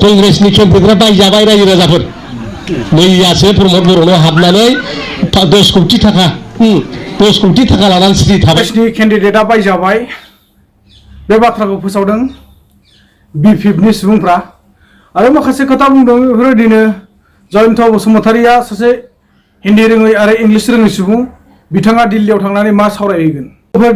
कंग्रेसनि केम्पेनफ्रा बायजाबाय रायजो राजाफोर मैयासो प्रमद बर'नाव हाबनानै 10 कोटी थाखा 10 कोटी थाखा लानानै सिरि थाबाय। कंग्रेसनि केन्डिडेटआ बायजाबाय बे बाथ्राखौ फोसावदों बिपिएफनि सुबुंफ्रा आरो माखासे खोथा बुंदों बेफोरबायदिनो जयन्त बसुमतारीया सासे हिन्दी रोङै आरो इंलिस रोङै सुबुं बिथाङा दिल्लीयाव थांनानै मा सावरायहैगोन।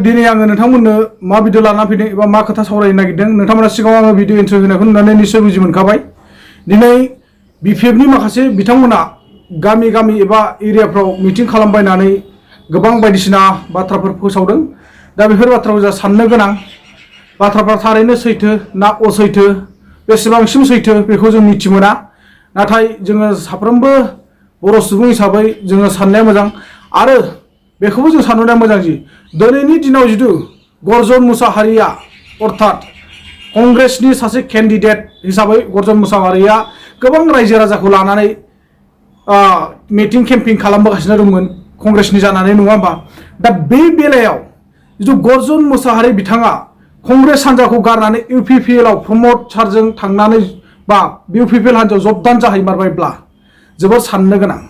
दिनै आङो नोंथांमोननो मा भिडिअ लाना फैदों एबा मा खोथा सावरायनो नागिरदों नोंथांमोना सिगाङाव आङो भिडिअ इन्ट्र होनायखौ नुनानै निश्चय बुजि मोनखाबाय। दिनै बिपिएफनि माखासे बिथांमोना गामि गामि एबा एरियाफ्राव मिटिं खालामबायनानै गोबां बायदिसिना बाथ्राफोर फोसावदों। दा बेफोर बाथ्राखौ जों साननो गोनां बाथ्राफ्रा थारैनो सैथो ना असैथो बेसेबांसिम सैथो बेखौ जों मिथि मोना। नाथाय जोङो साफ्रोमबो बर' सुबुं हिसाबै जोङो साननाया मोजां आरो बेखौबो जों साननाया मोजां जि दिनैनि दिनाव जिथु गर्जन मुसाहारिया अर्थात कंग्रेसनि सासे केन्डिडेट हिसाबै गर्जन मुसाहारिया गोबां रायजो राजाखौ लानानै मिटिं केम्पिं खालामबोगासिनो दंमोन कंग्रेसनि जानानै नङा होमबा। दा बे बेलायाव जिथु गर्जन मुसाहारि बिथाङा कंग्रेस हान्जाखौ गारनानै इउपिपिएल आव प्रमद सारजों थांनानै बा इउपिपिएल हान्जायाव जबदान जाहैमारबायब्ला जोबोर साननो गोनां।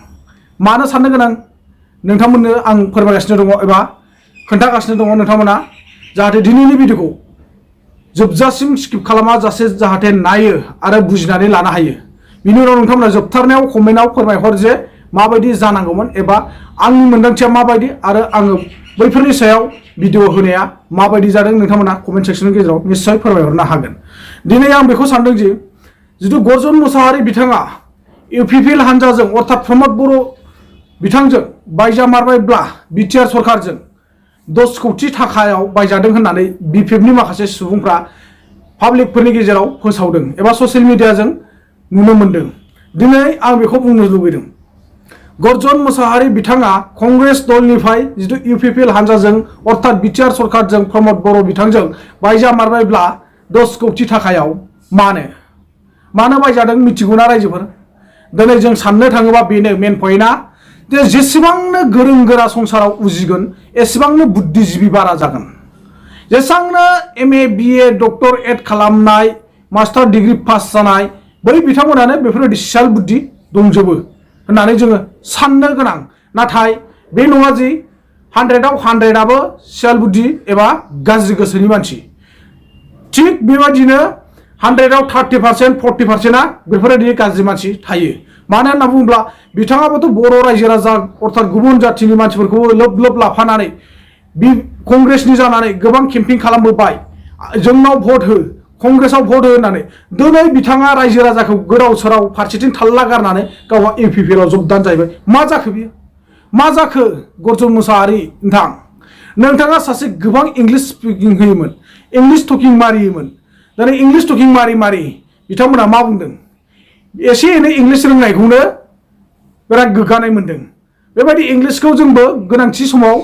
मानो साननो गोनां नोंथांमोननो आं फोरमायगासिनो दङ एबा खोन्थागासिनो दङ नोंथांमोना जाहाथे दिनैनि भिडिअखौ जोबजासिम स्किप खालामा जासे जाहाथे नायो आरो बुजिनानै लानो हायो। बिनि उनाव नोंथांमोना जोबथारनायाव कमेन्टआव फोरमायहर जे माबायदि जानांगौमोन एबा आंनि मोन्दांथिया माबायदि आरो आङो बैफोरनि सायाव भिडिअ होनाया माबायदि जादों नोंथांमोना कमेन्ट सेक्सननि गेजेराव निश्चय फोरमायहरनो हागोन। दिनै आं बेखौ सानदों जि जिथु गर्जन मुसाहारि बिथाङा इउपिपिएल हान्जाजों अर्थात प्रमद बर' बिथांजों बायजामारबायब्ला बिटिआर सरकारजों 10 कोटी थाखायाव बायजादों होननानै बिपिएफनि माखासे सुबुंफ्रा पाब्लिकफोरनि गेजेराव फोसावदों एबा ससियेल मिडियाजों नुनो मोनदों। दिनै आं बेखौ बुंनो लुबैदों गर्जन मुसाहारि बिथाङा कंग्रेस दलनिफ्राय जिथु इउपिपिएल हान्जाजों अर्थात बिटिआर सरकारजों प्रमद बर' बिथांजों बायजामारबायब्ला 10 कोटी थाखायाव मानो बायजादों मिथिगौना रायजोफोर। दिनै जों साननो थाङोबा बेनो मेन पइन्टआ जे जेसेबांनो गोरों गोरा संसाराव उजिगोन एसेबांनो बुद्धिजीबि बारा जागोन। जेसेबांनो एमए बिए डक्टरेट खालामनाय मास्टार डिग्री पास जानाय बै बिथांमोनानो बेफोरबायदि सियाल बुद्धि दंजोबो होननानै जोङो साननो गोनां। नाथाय बे नङा जि 100आव 100आबो सियाल बुद्धि एबा गाज्रि गोसोनि मानसि। थिग बेबायदिनो 100आव 30% 40%आ बेफोरबायदि गाज्रि मानसि थायो। मानो होनना बुङोब्ला बिथाङाबोथ' बर' रायजो राजा अर्थात गुबुन जाथिनि मानसिफोरखौ लोब लोब लाफानानै कंग्रेसनि जानानै गोबां केम्पिं खालामबोबाय जोंनाव भट हो कंग्रेसाव भट हो होननानै दिनै बिथाङा रायजो राजाखौ गोदाव सोराव फारसेथिं थाल्ला गारनानै गावहा इउपिपिएल आव जबदान जाहैबाय। मा जाखो बियो मा जाखो गर्जन मुसाहारि नोंथाङा सासे गोबां इंलिस स्पिकिं होयोमोन इंलिस टकिं मारियोमोन। दिनै इंलिस टकिं मारि बिथांमोना मा बुंदों एसे एनै इंलिस रोंनायखौनो बिराद गोग्गानाय मोनदों। बेबायदि इंलिसखौ जोंबो गोनांथि समाव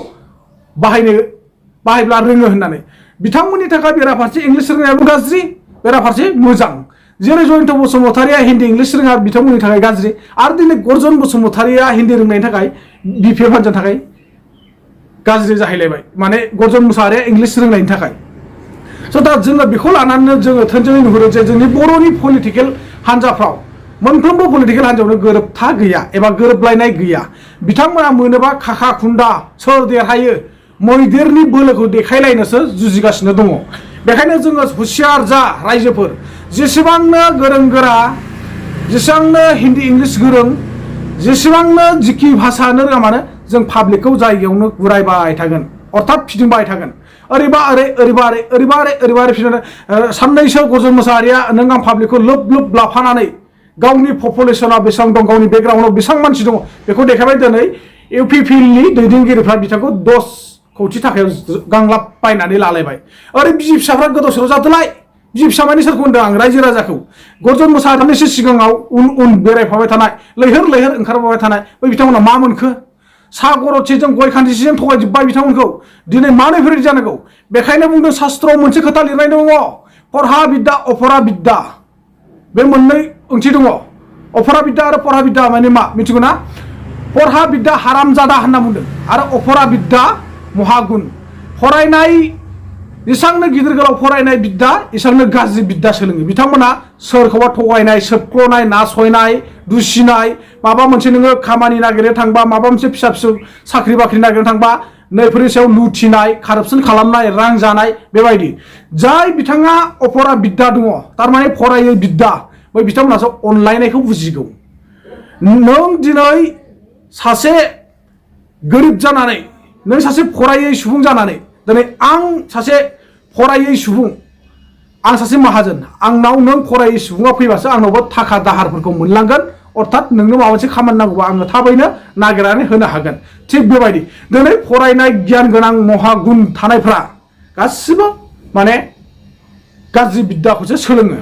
बाहायब्ला रोङो होननानै बिथांमोननि थाखाय बेराफारसे इंलिस रोंनायाबो गाज्रि बेराफारसे मोजां। जेरै जयन्त बसुमतारीया हिन्दी इंलिस रोङा बिथांमोननि थाखाय गाज्रि आरो दिनै गर्जन बसुमतारीया हिन्दी रोंनायनि थाखाय बिपिएफ हान्जानि थाखाय गाज्रि जाहैलायबाय माने गर्जन मुसाहारिया इंलिस रोंनायनि थाखाय। स' दा जोङो बेखौ लानानै जोङो थोंजोङै नुहुरो जे जोंनि बर'नि पलिटिकेल हान्जाफ्राव मोनफ्रोमबो पलिटिकेल हान्जायावनो गोरोबथा गैया एबा गोरोबलायनाय गैया। बिथांमोना मोनोबा खाखा खुन्दा सोर देरहायो मैदेरनि बोलोखौ देखायलायनोसो जुजिगासिनो दङ। बेखायनो जोङो हुसियार जा रायजोफोर जेसेबांनो गोरों गोरा जेसेबांनो हिन्दी इंलिस गोरों जेसेबांनो जिखि भाषा होनो रोङा मानो जों पाब्लिकखौ जायगायावनो गुरायबाय थागोन अर्थात फिदिंबाय थागोन। ओरैबा ओरै ओरैबा ओरै ओरैबा ओरै ओरैबा ओरै फिदिंनानै साननैसो गर्जन मुसाहारिया नों आं पाब्लिकखौ लोब लोब लाफानानै गावनि पपुलेसना बेसेबां दं गावनि बेकग्राउन्डआव बेसेबां मानसि दङ बेखौ देखायबाय। दिनै इउपिपिएलनि दैदेनगिरिफ्रा बिथांखौ 10 कोटी थाखायाव गांलाब बायनानै लालायबाय। ओरै बिसि फिसाफ्रा गोदाव सोराव जादोलाय बिसि फिसा माने सोरखौ होनदों आं रायजो राजाखौ गर्जन मुसाहारिनिसो सिगाङाव उन बेरायफाबाय थानाय लैहोर लैहोर ओंखारफाबाय थानाय बै बिथांमोना मा मोनखो सा गरथिजों गय खान्दिसेजों थगायजोब्बाय बिथांमोनखौ दिनै मानो बेफोरबायदि जानांगौ। बेखायनो बुंदों शास्त्रआव मोनसे खोथा लिरनाय दङ परहा बिद्या अपरा बिद्या बे मोननै ओंथि दङ। अपरा बिद्या आरो परहा बिद्या माने मा मिथिगौ ना। परहा बिद्या हारामजादा होनना बुंदों आरो अपरा बिद्या महागुन। फरायनाय जेसांनो गिदिर गोलाव फरायनाय बिद्या एसांनो गाज्रि बिद्या सोलोङो। बिथांमोना सोरखौबा थगायनाय सोबख्ल'नाय नासयनाय दुसिनाय माबा मोनसे नोङो खामानि नागिरनो थांबा माबा मोनसे फिसा फिसौ साख्रि बाख्रि नागिरनो थांबा नैफोरनि सायाव लुथिनाय कारापसन खालामनाय रां जानाय बेबायदि जाय बिथाङा अपरा बिद्दा दङ थारमाने फरायै बिद्दा बै बिथांमोनासो अनलायनायखौ बुजिगौ नों दिनै सासे गोरिब जानानै नों सासे फरायै सुबुं जानानै दिनै आं सासे फरायै सुबुं आं सासे माहाजोन आंनाव नों फरायै सुबुङा फैबासो आंनावबो थाखा दाहारफोरखौ मोनलांगोन अर्थात नोंनो माबा मोनसे खामानि नांगौबा आङो थाबैनो नागिरनानै होनो हागोन थिग बेबायदि दिनै फरायनाय गियान गोनां महागुन थानायफ्रा गासिबो माने गाज्रि बिद्दाखौसो सोलोङो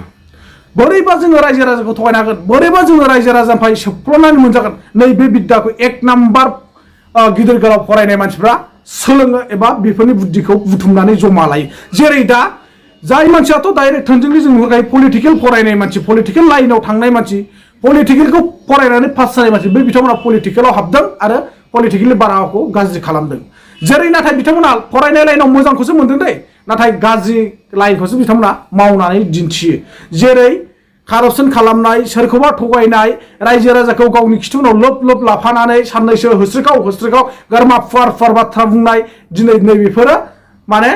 बोरैबा जोङो रायजो राजाखौ थगायनो हागोन बोरैबा जोङो रायजो राजानिफ्राय सोबख्ल'नानै मोनजागोन नैबे बिद्दाखौ एक नाम्बार गिदिर गोलाव फरायनाय मानसिफ्रा सोलोङो एबा बेफोरनि बुद्धिखौ बुथुमनानै जमा लायो जेरै दा जाय मानसियाथ' डाइरेक्ट थोंजोङै जों नुखायो पलिटिकेल फरायनाय मानसि पलिटिकेल लाइनाव थांनाय मानसि पलिटिकेलखौ फरायनानै पास जानाय मानसि बै बिथांमोना पलिटिकेलाव हाबदों आरो पलिटिकेलनि बारहावाखौ गाज्रि खालामदों जेरै नाथाय बिथांमोना फरायनाय लाइनाव मोजांखौसो मोनदों दै नाथाय गाज्रि लाइनखौसो बिथांमोना मावनानै दिन्थियो जेरै कारापसन खालामनाय सोरखौबा थगायनाय रायजो राजाखौ गावनि खिथुनाव लोब लोब लाफानानै साननैसो होस्रिखाव गारमा फुवार बाथ्रा बुंनाय दिनै नैबेफोरो माने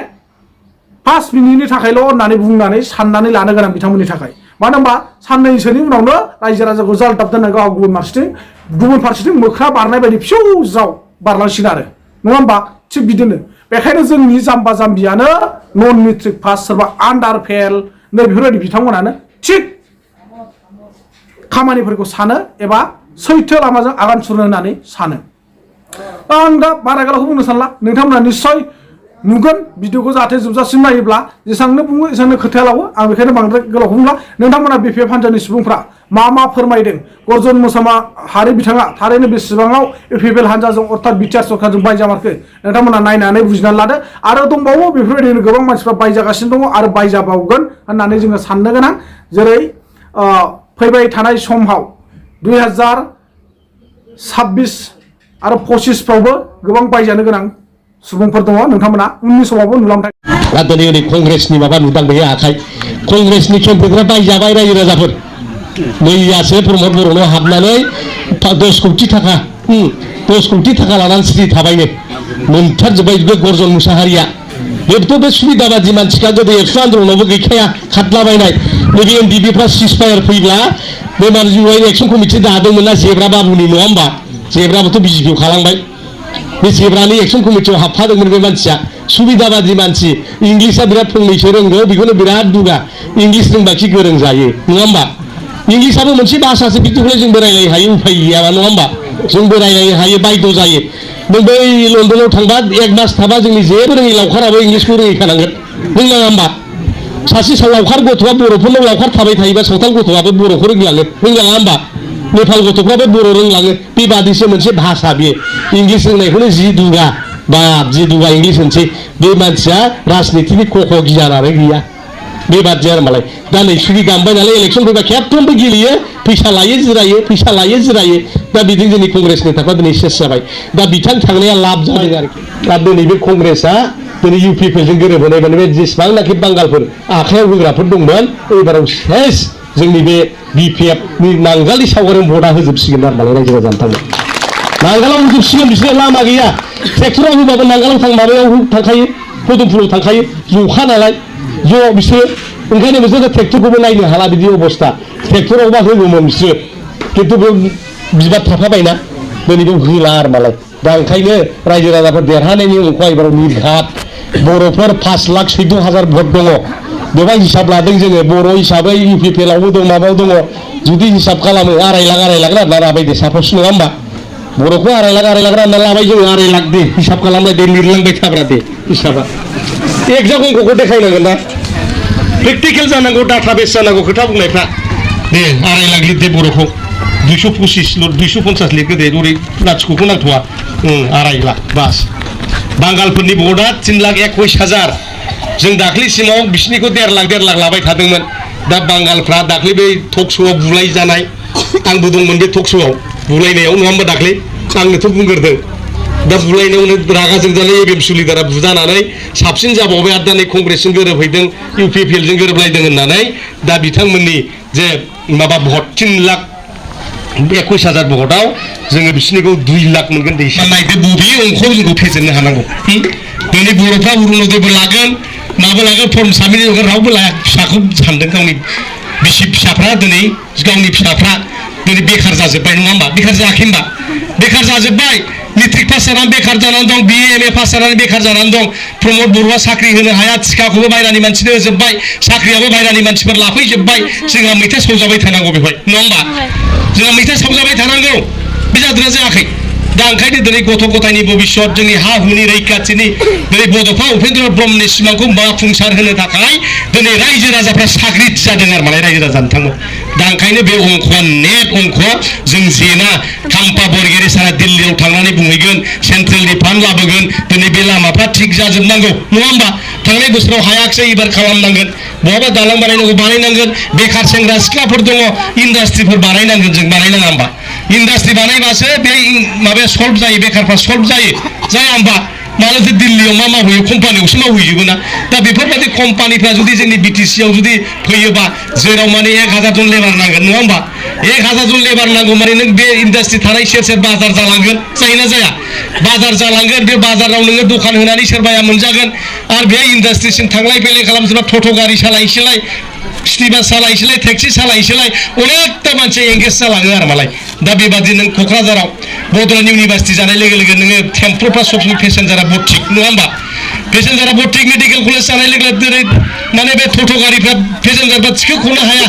5 मिनिटनि थाखायल' होननानै बुंनानै साननानै लानो गोनां बिथांमोननि थाखाय मानो होनबा साननैसोनि उनावनो रायजो राजाखौ जालदाब दोननाय गाव गुबुन फारसेथिं मोख्रा बारनाय बायदि फिसौ ज्राव बारलांसिगोन आरो नङा होमबा थिग बिदिनो बेखायनो जोंनि जाम्बा जाम्बियानो नन मेट्रिक पास सोरबा आन्डार फेल नै बेफोरबायदि बिथांमोनानो थिग खामानिफोरखौ सानो एबा सैथो लामाजों आगान सुरनो होननानै सानो आं दा बारा गोलावखौ बुंनो सानला नोंथांमोना निस्सय नुगोन भिडिअखौ जाहाथे जोबजासिम नायोब्ला जेसांनो बुङो एसांनो खोथाया लावो आं बेखायनो बांद्राय गोलावखौ बुंला नोंथांमोना बिपिएफ हान्जानि सुबुंफ्रा मा फोरमायदों गर्जन मोसाहारि बिथाङा थारैनो बेसेबाङाव इउपिपिएल हान्जाजों अर्थात बिटिआर सरकारजों बायजामारखो नोंथांमोना नायनानै बुजिनानै लादो आरो दंबावो बेफोरबायदिनो गोबां मानसिफ्रा बायजागासिनो दङ आरो बायजाबावगोन होननानै जोङो साननो गोनां जेरै फैबाय थानाय समाव 2026 आरो 25 फ्रावबो गोबां बायजानो गोनां सुबुंफोर दङ नोंथांमोना उननि समावबो नुलांबाय दिनै कंग्रेसनि माबा नुदां बे आखाइ कंग्रेसनि केम्पेनफ्रा बायजाबाय रायजो राजाफोर मैयासो प्रमद बर'नाव हाबनानै 10 कोटि थाखा 10 कोटि थाखा लानानै सिरि थाबायनो मोनथारजोब्बाय बे गर्जन मुसाहारिया बेथ' बे सुबिदाबादि मानसिफ्रा गोदो एबसु आन्दलनावबो गैखाया खारलाबायनाय नैबे एनडिबिफ्रा सिजफायार फैब्ला बे मानसिफ्रा एक्सन कमिटि दादोंमोन ना जेब्रा बाबुनि नङा होमबा जेब्राबोथ' बिजेपिआव खालामबाय बे जेब्रानि एक्सन कमिटियाव हाबफादोंमोन बे मानसिया सुबिदाबादि मानसि इंलिसआ बिराद फंनैसो रोंगौ बेखौनो बिराद दुगा इंलिस रोंबाखि गोरों जायो नङा होमबा इंलिसआबो मोनसे भाषासो बिदिखौलाय जोंबो रायलायनो हायो उफाय गैयाबा नङा होमबा जोंबो रायलायनो हायो बायद' जायो नों बै लण्डनाव थांबा 1 मास थाबा जोंनि जेबो रोङै लावखाराबो इंलिसखौ रोंहैखानांगोन रोंनाङा होमबा सासे लावखार गथ'आ बर'फोरनाव लावखार थाबाय थायोबा सावथाल गथ'आबो बर'खौ रोंलाङा होमबा नेपाल गथ'फ्राबो बर' रोंलाङो बेबादिसो मोनसे भाषा बेयो इंलिस रोंनायखौनो जि दुगा इंलिस होनसै बे मानसिया राजनितिनि क'ख' गियानानो गैया बेबादि आरो मालाय दा नै सुबिदा मोनबाय नालाय इलेक्सन फैबा खेबफ्रोमबो गेलेयो फैसा लायो जिरायो दा बिदिनो जोंनि कंग्रेसनि थाखाय दिनै सेस जाबाय दा बिथां थांनाया लाब जादों आरोखि दा दिनै बे कंग्रेसआ दिनै इउपिपिएलजों गोरोबहोनाय माने बे जेसेबांनाखि बांगालफोर आखायाव होग्राफोर दंमोन एबाराव सेस जोंनि बे बिपिएफनि नांगालनि सावगारियाव भटआ होजोबसिगोन आरो मालाय रायजो राजानो थांनो नांगालाव होजोबसिगोन बिसोर लामा गैया ट्रेक्टराव होबाबो नांगालाव माबायाव थांखायो पदमफुलाव थांखायो ज'खा नालाय ज' बिसोरो ओंखायनो बिसोर ट्रेक्टरखौबो नायनो हाला बिदि अबस्था ट्रेक्टरावबा होगौमोन बिसोरो खिन्थु बे बिबार थाफाबायना दिनै बेयाव होला आरो मालाय दा ओंखायनो रायजो राजाफोर देरहानायनि अंखआ एबाराव निर्घात बर'फोर 5,14,000 भट दङ बेवहाय हिसाब लादों जोङो बर' हिसाबै इउपिपिएलआवबो दं माबायाव दङ जुदि हिसाब खालामो आराय लाख रानना लाबाय दे सापस नङा होमबा बर'खौ आराय लाख रानना लाबाय जोङो आराय लाख दे हिसाब खालामबाय दे लिरलांबाय थाब्रा दे हिसाबा एक्जाक्ट अंकखौ देखायनांगोन ना प्रेक्टिकेल जानांगौ डाटाबेस जानांगौ खोथा बुंनायफ्रा दे आराय लाख लिर दे बर'खौ 250 लिरखो दे ओरै लाथिख'खौ नांथ'वा आराय लाख बास बांगालफोरनि भटआ 3,21,000 जों दाख्लैसिमाव बिसिनिखौ 1.5 लाख लाबाय थादोंमोन दा बांगालफ्रा दाख्लै बै टक श'आव बुलाय जानाय आंबो दंमोन बे टक श'आव बुलायनायाव नङा होमबा दाख्लै आंनोथ' बुंग्रोदों दा बुलायनायावनो रागा जोंजानाय एबिएम सुलिदारा बुजानानै साबसिन जाबावबाय आरो दा नै कंग्रेसजों गोरोबहैदों इउपिपिएलजों गोरोबलायदों होननानै दा बिथांमोननि जे माबा भट 3 लाख 21,000 भटाव जोङो बिसिनिखौ 2 लाख मोनगोन दे नायदो बबे अंखआव जोंखौ फेजेननो हानांगौ दिनै बर'फ्रा अरुणोदयबो लागोन माबो लागोन फर्म साबमिट होगोन रावबो लाया फिसाखौ सानदों गावनि बिसि फिसाफ्रा दिनै गावनि फिसाफ्रा दिनै बेखार जाजोब्बाय नङा होमबा बेखार जायाखै होमबा बेखार जाजोब्बाय मेट्रिक पास जानानै बेखार जानानै दं BA MA पास जानानै बेखार जानानै दं प्रमद बर'आ साख्रि होनो हाया टिकाखौबो बायरानि मानसिनो होजोब्बाय साख्रियाबो बायरानि मानसिफोर लाफैजोब्बाय जोंहा मैथा सावजाबाय थानांगौ बेवहाय नङा होमबा जोंहा मैथा सावजाबाय थानांगौ बे जादोंना जायाखै दा ओंखायनो दिनै गथ' गथायनि भबिष्यत जोंनि हा हुनि रैखाथिनि दिनै बड'फा उपेन्द्र ब्रह्मनि सिमांखौ माफुंसार होनो थाखाय दिनै रायजो राजाफ्रा साग्रिद जादों आरो मालाय रायजो राजा नोंथांमोन दा ओंखायनो बे अंकआ नेट अंकआ जों जेना खाम्फा बरगयारि सारा दिल्लीयाव थांनानै बुंहैगोन सेन्ट्रेलनि फान्ड लाबोगोन दिनै बे लामाफ्रा थिग जाजोबनांगौ नङा होमबा थांनाय बोसोराव हायाखिसै एबार खालामनांगोन बहाबा दालां बानायनांगौ बानायनांगोन बेखार सेंग्रा सिख्लाफोर दङ इन्डास्ट्रिफोर बानायनांगोन जों बानायनाङा होमबा इन्डास्ट्रि बानायबासो बे माबाया सल्भ जायो बेखारफ्रा सल्भ जायो जाया होमबा मानोथो दिल्लीयाव मा मावहैयो कम्पानियावसो मावहैजोबो ना दा बेफोरबायदि कम्पानिफ्रा जुदि जोंनि BTC आव जुदि फैयोबा जेराव माने 1000 जन लेबार नांगोन नङा होमबा 1000 जन लेबार नांगौ माने नों बे इन्डास्ट्रि थानाय सेर सेर बाजार जालांगोन जायोना जाया बाजार जालांगोन बे बाजाराव नोङो दखान होनानै सोरबाया मोनजागोन आरो बे इन्डास्ट्रिसिम थांलाय फैलाय खालामजोबा ट'ट' गारि सालायसैलाय सिटि बास सालायसैलाय टेक्सि सालायसैलाय अनेकथा मानसि एंगेज जालाङो आरो मालाय दा बेबादि नों क'क्राझाराव बड'लेण्ड इउनिभार्सिटि जानाय लोगो लोगो नोङो टेम्प'फ्रा सबसमाय पेसेन्जारा भर्ति नङा होमबा पेसेन्जारा भर्ति मेडिकेल कलेज जानाय लोगो लोगो दिनै माने बे ट'ट' गारिफ्रा पेसेन्जारफ्रा थिखोख'नो हाया